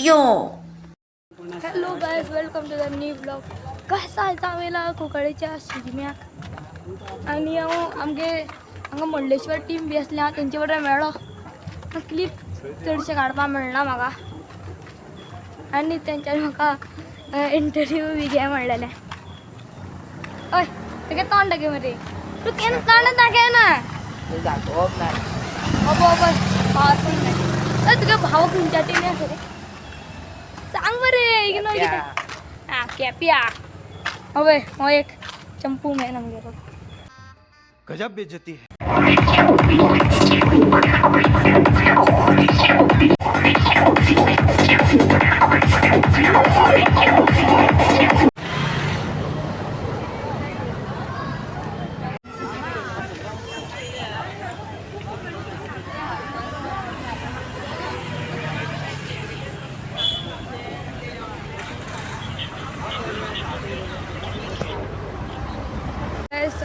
Video. Hello guys, welcome to the new vlog. कसा आयज हांव येयला कुंकळेच्या शिगम्याक आनी हांव आमगे हांगा मुर्डेश्वर टीम बी आसली, हांव तेंचे बरोबर मेळ्ळो. क्लिप चडशें काडपाक मेळना म्हाका आनी तेंच्यांनी म्हाका इंटरव्यू बी घे म्हणलेलें. हय, तुगे तोंड दाखय मरे, तूं केन्ना तोंड दाखयना. दाखोवप ना. अबो अबो, पावरफूल नाही. अय, तुगे भाव खंयच्या टिमी आसा रे? सांग मरे. इग्नो. आ केप्या. हय, हो एक चंपू मॅन आमगेलो. गजब बेइज्जती है.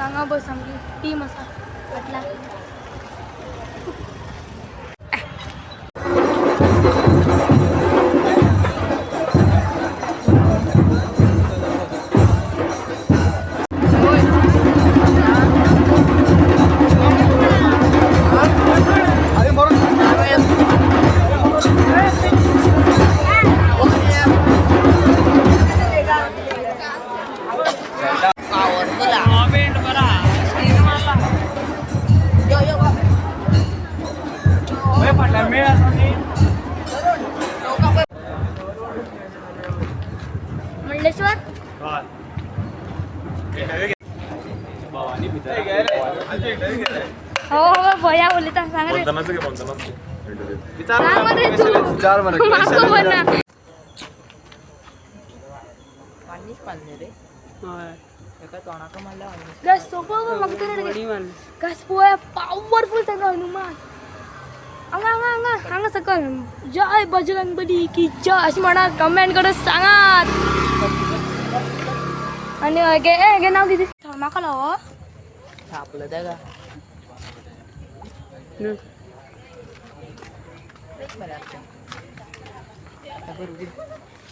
हांगा बस आमची टीम आसा फाटल्यान. पावरफुल यो यो. मुर्डेश्वर. हो हो, भया उलयता, सांग रे, सांग मरे तू, म्हाका खबर ना. वांणीच मारले रे एका तोंडाक मारल्या वांणीच. गॅस सोपो म्हाका तरी. गॅस पळय, पावरफूल सगळं हनुमान. हांगा हांगा हांगा हांगा सकल जय बजरंग बली की जय अशें म्हणा, कमेंट करून सांगात. आनी हेगे हेगे नांव कितें? थर्माकोल हो. छापलं त्या का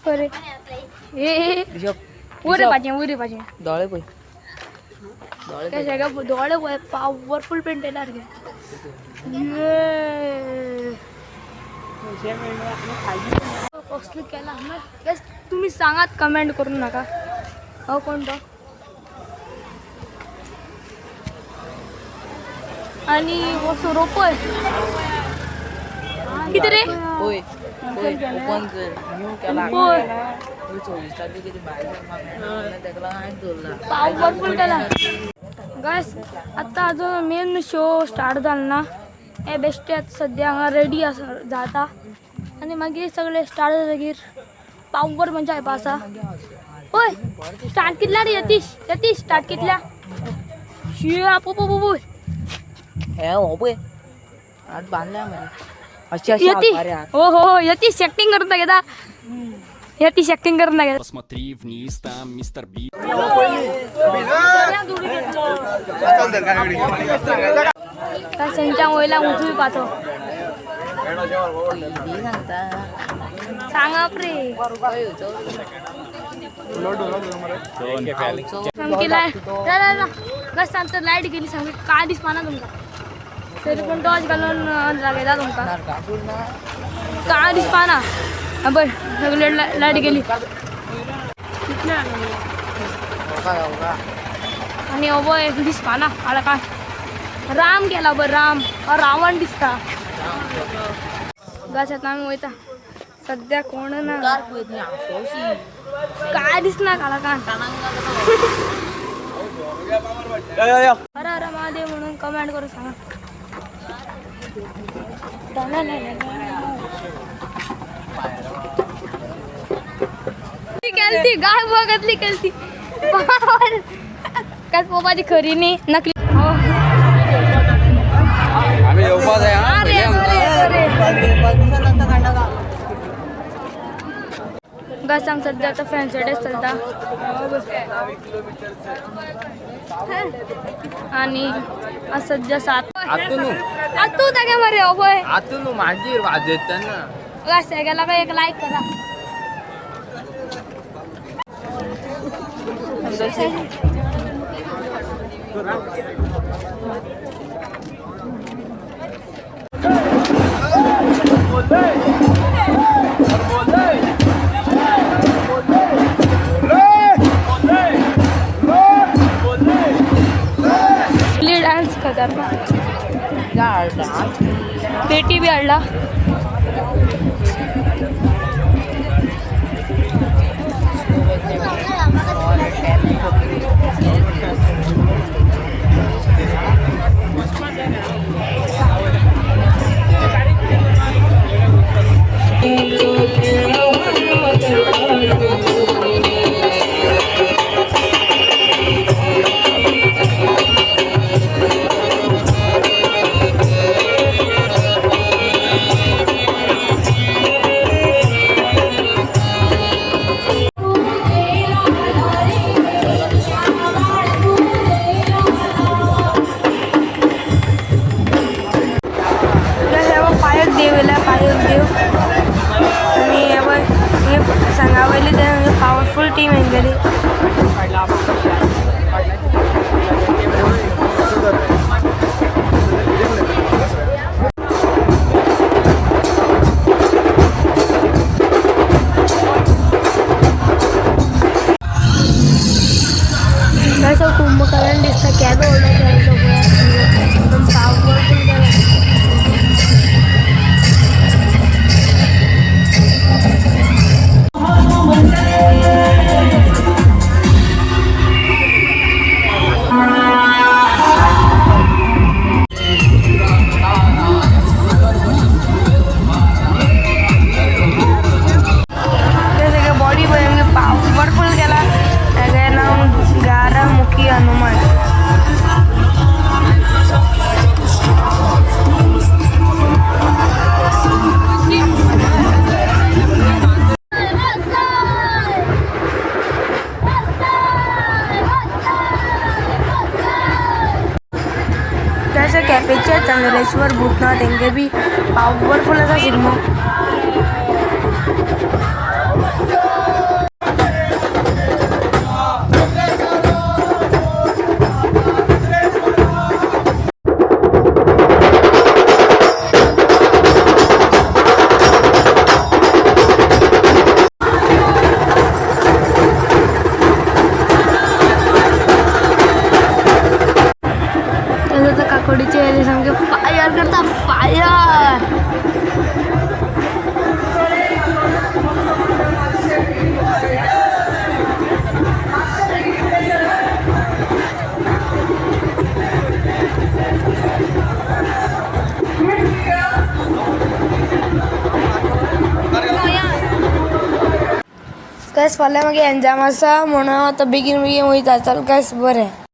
बरें ए. ऋषभ. वयर पाचें, वयर पाचें. दोळे पळय, दोळे. काय सगळं दोळे पळय, पावरफूल पेंट येयला सारकें. ये कसलो केला. गॅस तुमी सांगात, कमेंट करून नाका. हो, कोण तो? आणि हो सोरोप कितें रे? पळय पळय, ओपन कर, न्यू केला. पळय. 24 तारखे भायर तेका लागून हांवें दवरला. पावरफूल केला. गायस, आतां अजून मेन शो स्टार्ट जालो ना. हे बेश्टे आतां सद्या हांगा रेडी आसा जाता आनी मागीर सगळे स्टार्ट जातकीर पावर मजा येवपा आसा. पळय, स्टार्ट कितल्या रे यतीश? यतीश, स्टार्ट कितल्या? शी आपो पो. हे हो पळय, हात बांदल्या मरे अशी अशी. यती. हात हात. हो हो हो, यतीश ऍक्टिंग करून दाखयता, यतीश ऍक्टिंग करून दाखयता. Посмотри вниз, там мистер Би. काय संच्या वयला उजवी पाहतो. ती सांगता. सांगप रे. पळय सामकी लायट जा बस सांगता, लायट गेली सामकी, काय दिसपाना तुमकां. तरी पण टॉर्च घालून दाखयता तुमकां. नरकासूर ना. काय दिसपाना. हा पळय, सगळे लायट गेली. होका होका. आणि हो पळय, दिसपाना काळा काय. राम गेला बरं, राम हो रावण दिसता. गास, आतां आमी वयता. सद्या कोण ना. मुखार पळय ती आपोशी. काय दिसना काळा काय. कानाक. हर हर महादेव म्हणून कमेंट करून सांगा. ती केलती गाय बघतली केलती काय पोपाची खरी न्ही, नकली हो. आम्ही येवपा जाय हा. अरे अरे अरे. गास, आम सध्या आता फॅन्सी ड्रेस चलता आणि आज सध्या 7. आतू न्हू. आतू तागे मरे हो पळय. आतू न्हू, मागीर वाजयतना. बघा सगळ्याला एक लाईक करा. डान्स करतात ना, पेटी बी हाडला. पायक देव येयला, पायक देव. आनी हे पळय, हे सांगा वयले ते पावरफूल टीम हेंगेली. असो कुंभकर्ण दिसता, केदो व्हडलो केलो पळय, एकदम पावरफूल केला. ते सगळे बॉडी पळय आमगे पावरफूल केला. तेगे नांव गारामुखी हनुमान. तशें केपेंचे चंद्रेश्वर भूतनाथ हेंगे बी पावरफूल आसा शिगमो. तसं तर काकोडीचे येले सामके फायर करता, फायर. गायस, फाल्यां मागीर एग्जाम आसा म्हणून आतां बेगीन बेगीन वयता. चल गायस, बरें.